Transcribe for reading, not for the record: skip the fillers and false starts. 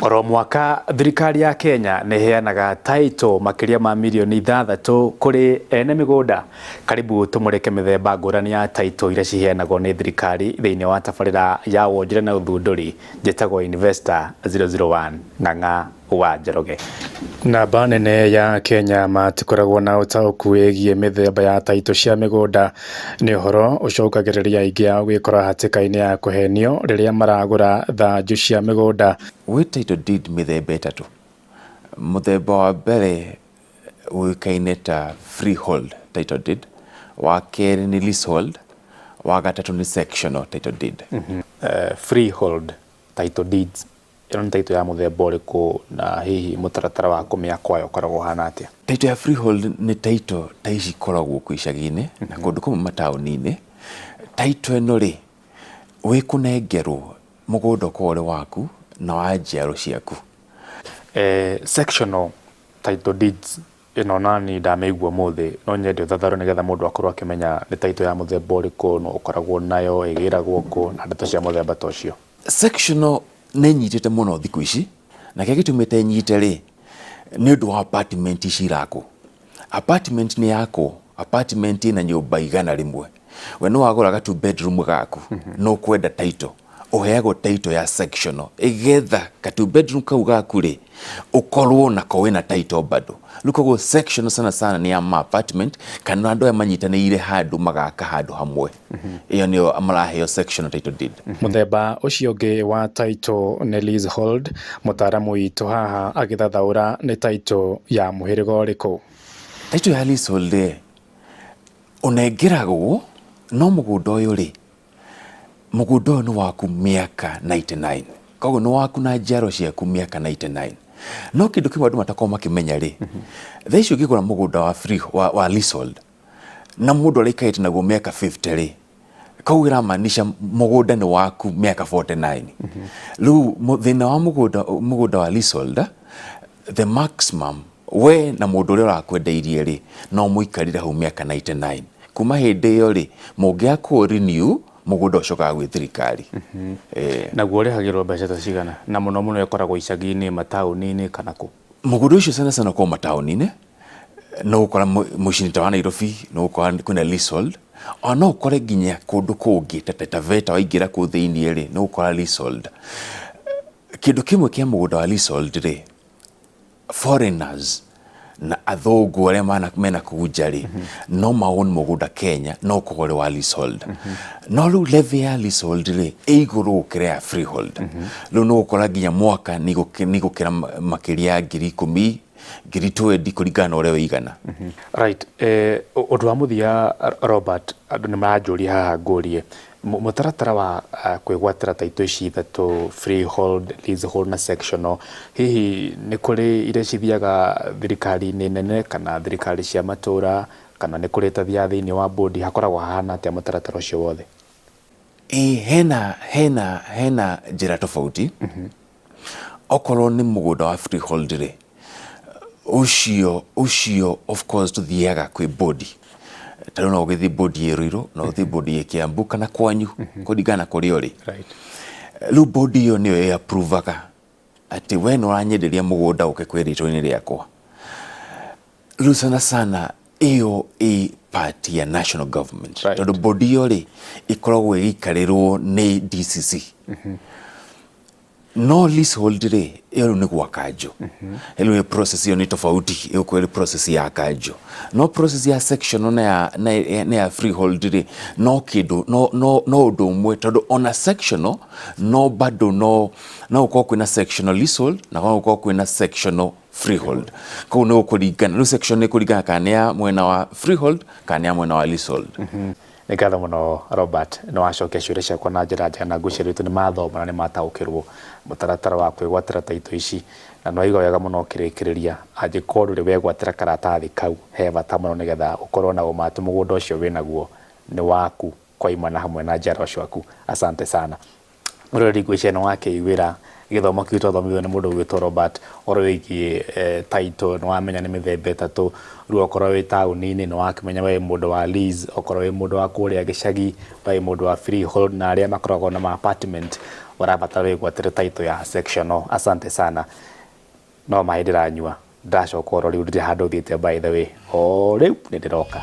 Oro mwaka thirikari ya Kenya nĩ ĩheanaga title makĩria ma mirioni 6 kũrĩ ene mĩgũnda. Karibu tũmũrĩke mĩthemba ngũrani ya title iria ciheanagwo nĩ thirikari thĩinĩ wa tabarĩra ya wonjoria na ũthundũri. Njĩtagwo Investor 001 Ng'ang'a wa Njoroge. Namba nene ya Kenya matikoragwo na ũtaũku wĩgiĩ mĩthemba ya taitũ cia mĩgũnda. Nĩ ũhoro ũcũngagĩrĩria aingĩ ao gwĩkora hatĩka-inĩ ya kũhenio rĩrĩa maragũra thanju cia mĩgũnda. Gwĩ title deed mĩthemba ĩtatũ. Mũthemba wa mbere ũĩkaine ta freehold title deed, wa kerĩ nĩ leasehold, wa gatatũ nĩ sectional title deed. Freehold title deeds ĩno nĩ title ya mũthemba ũrĩkũ na hihi mũtaratara wa kũmĩakwayo ũkoragwo ũhana atĩa? Title ya freehold nĩ title ta ici ikoragwo kũ icagi-inĩ na kũndũ kũmwe mataũni-inĩ. Title ĩno rĩ, wĩkũnengerwo mũgũnda ũkoragwo ũrĩ waku na wa njiaro ciaku. Sectional title deeds ĩno nani ndamĩigua ũmũthĩ, no nyende ũthathaũre nĩgetha mũndũ akorwo akĩmenya nĩ title ya mũthemba ũrĩkũ, nũ ũkoragwo nayo, ĩgĩragwo kũ na ndeto cia mũthemba ta ũcio. Sectional nĩ nyitĩte mũno thikũ ici, na kĩrĩa gĩtũmĩte nyite rĩ, nĩ ũndũ wa apartment ici irakwo. Apartment nĩ yakwo, apartment ĩna nyũmba 100. We nĩ wagũra ga two bedroom gaku, nĩ ũkwenda title, ũheagwo title ya sectional, ĩgetha ka two bedroom kau gaku rĩ, ũkorwo nako wĩna title bado. Rĩu koguo sectional sana sana nĩ ya ma apartment kana andũ aya manyitanĩire handũ magaka handũ hamwe. Ĩyo nĩyo maraheo sectional title deed. Mũthemba ũcio ũngĩ wa title nĩ leasehold. Mũtaaramu witũ haha agĩthathaũra nĩ title ya mũhĩrĩga ũrĩkũ. Title ya leasehold rĩ, ũnengeragwo no mũgũnda ũyũ rĩ, mũgũnda ũyũ nĩ waku mĩaka 99. Koguo nĩ waku na njiaro ciaku mĩaka 99. No kĩndũ kĩmwe andũ matakoragwo makĩmenya rĩ, thaa ici ũngĩgũra mũgũnda wa free, wa leasehold na mũndũ araikarĩte naguo mĩaka 50 rĩ, koguo ĩramaanisha mũgũnda nĩ waku mĩaka 49. Rĩu thĩna wa mũgũnda wa leasehold, the maximum we na mũndũ ũrĩa ũrakwendeirie rĩ, no mũikarire hau mĩaka 99. Kuma hĩndĩ ĩyo rĩ, mũngĩakwo renew, mũgũnda ũcokaga gwĩ thirikari. Naguo ũrĩhagĩrwo mbeca ta cigana? Na mũno mũno ĩkoragwo icagi-inĩ, mataũni-inĩ kana kũ? Mũgũnda ũcio sana sana ũkoragwo mataũni-inĩ, no ũkora mũciĩ-inĩ ta wa Nairobi, no ũkora kwĩna leasehold, ona no ũkore nginya kũndũ kũngĩ ta Taita waingĩra kũu thĩiniĩ rĩ, no ũkora leasehold. Kĩndũ kĩmwe kĩa mũgũnda wa leasehold rĩ, foreigners na athũngũ arĩa mena kũu nja rĩ, no ma own mũgũnda Kenya no ũkorwo ũrĩ wa leasehold. No rĩu levy ya leasehold rĩ, ĩ igũrũ gũkĩra ya freehold. Rĩu nĩ ũgũkora nginya mwaka nĩ igũkĩra makĩria ya 10,000, 20,000 kũringana na ũrĩa wĩigana. Right. Ũndũ wa mũthia Robert, andũ nĩ maranjũria haha ngũrie, mũtaratara wa kwĩgwatĩra title ici ithatũ, freehold, leasehold na sectional, hihi nĩ kũrĩ iria cithiaga thirikari-inĩ nene kana thirikari cia matũra, kana nĩ kũrĩ ĩtathiaga thĩinĩ wa bodi, hakoragwo hahana atĩa mũtaratara ũcio wothe? Ĩĩ hena njĩra tofauti. Okorwo nĩ mũgũnda wa freehold rĩ, ũcio of course tũthiaga kwĩ bodi. Ta rĩu no ũgĩthiĩ bodi ĩ Ruiru, no ũthiĩ bodi ĩ Kiambu kana kwanyu kũringana na kũrĩa ũrĩ. Rĩu bodi ĩyo nĩyo ĩ approve-aga atĩ we nĩ ũranyenderia mũgũnda ũke kwĩ rĩtwa-inĩ rĩakwa. Rĩu sana sana ĩyo ĩ part ya national government. Tondũ bodi ĩyo rĩ, ĩkoragwo ĩgĩikarĩrwo nĩ DCC. No leasehold rĩ, ĩyo rĩu nĩ gwa kanjũ. Rĩu process ĩyo nĩ tofauti, ĩgũkorwo ĩrĩ process ya kanjũ. No process ya sectional na ya freehold rĩ, no kĩndũ, no, no, no ũndũ ũmwe, tondũ ona sectional, no bado no, no gũkorwo kwĩna sectional leasehold na no gũkorwo kwĩna sectional freehold. Koguo nĩ gũkũringana, rĩu section nĩ kũringana kana nĩ ya mwena wa freehold kana nĩ ya mwena wa leasehold. Nĩ ngatho mũno Robert, nĩ wacokia ciũria ciakwa na njĩra njega na ngwĩciria rĩu nĩ mathoma na nĩ mataũkĩrwo mũtaratara wa kwĩgwatĩra title ici, na nĩ waigua wega mũno ũkĩrĩkĩrĩria, angĩkorwo ndũrĩ wegwatĩra karatathi kau, he bata mũno nĩgetha ũkorwo na ũma atĩ mũgũnda ũcio wĩnaguo nĩ waku kwa imwe na hamwe na njiarwa ciaku. Asante sana. Mũroreri, ngwĩciria nĩ wakĩiguĩra gĩthomo kĩu twathomithio nĩ mũndũ ũgwĩtwo Robert ũhoro wĩgiĩ title, nĩ wamenya nĩ mĩthemba ĩtatũ. Rĩu okorwo wĩ taũni-inĩ nĩ wakĩmenya we wĩ mũndũ wa lease, okorwo wĩ mũndũ wa kũrĩa gĩcagi we wĩ mũndũ wa freehold, na arĩa makoragwo na ma apartment. Ũrabatara wĩgwatĩre title ya sectional. Asante sana. No maĩ ndĩranyua, ndacoka oro rĩu, ndirĩ handũ thiĩte by the way, o rĩu nĩ ndĩroka.